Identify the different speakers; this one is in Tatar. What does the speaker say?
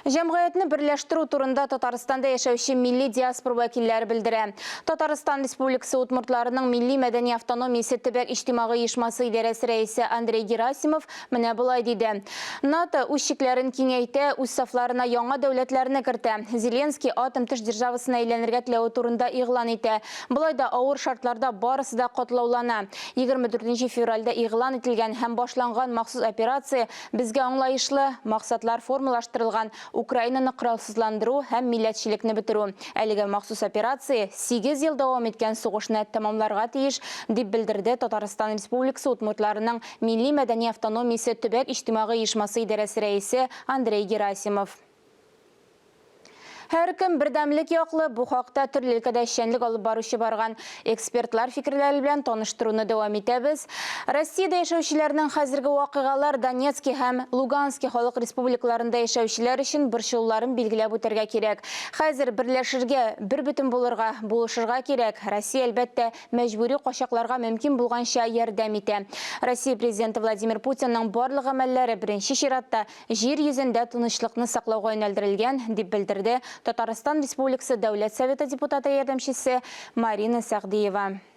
Speaker 1: Җәмгыятьне берләштерү турында Татарстанда яшәүче милли диаспора вәкилләре белдерә. Татарстан Республикасы удмуртларының милли-мәдәни автономиясе төбәк иҗтимагый оешмасы идарәсе рәисе Андрей Герасимов менә болай диде. НАТО үз чикләрен киңәйтә, үз сафларына яңа дәүләтләрне кертә. Зеленский атом-төш державасына әйләнергә теләве турында игълан итә. Болай да авыр шартларда барысы да катлаулана. 24 нче февральдә игълан ителгән һәм башланган махсус операция Безгә аңлаешлы, максатлар формалаштырылган, Украинаны коралсызландыру һәм милләтчелекне бетерү. Әлеге махсус операция сигез ел дәвам иткән сугышны тәмамларга тиеш, дип белдерде Татарстан Республикасы удмуртларының милли-мәдәни автономиясе төбәк иҗтимагый оешмасы идарәсе рәисе Андрей Герасимов. Һәркем бердәмлек яклы, бу хакта төрле өлкәдә эшчәнлек алып баручы барган экспертлар фикерләре белән таныштыруны дәвам итәбез. Россиядә яшәүчеләрнең хәзерге вакыйгалар Донецки һәм Лугански халык республикаларында яшәүчеләр өчен борчылуларын билгеләп үтәргә кирәк. Хәзер берләшергә, бербөтен булырга, булышырга кирәк. Россия, әлбәттә, мәҗбүри качакларга мөмкин булганча ярдәм итә. Россия Президенты Владимир Путинның барлык гамәлләре беренче чиратта Җир йөзендә тынычлыкны саклауга юнәлдерелгән, дип белдерде Татарстан Республикасы Дәүләт Советы депутаты ярдәмчесе Марина Сәгъдиева.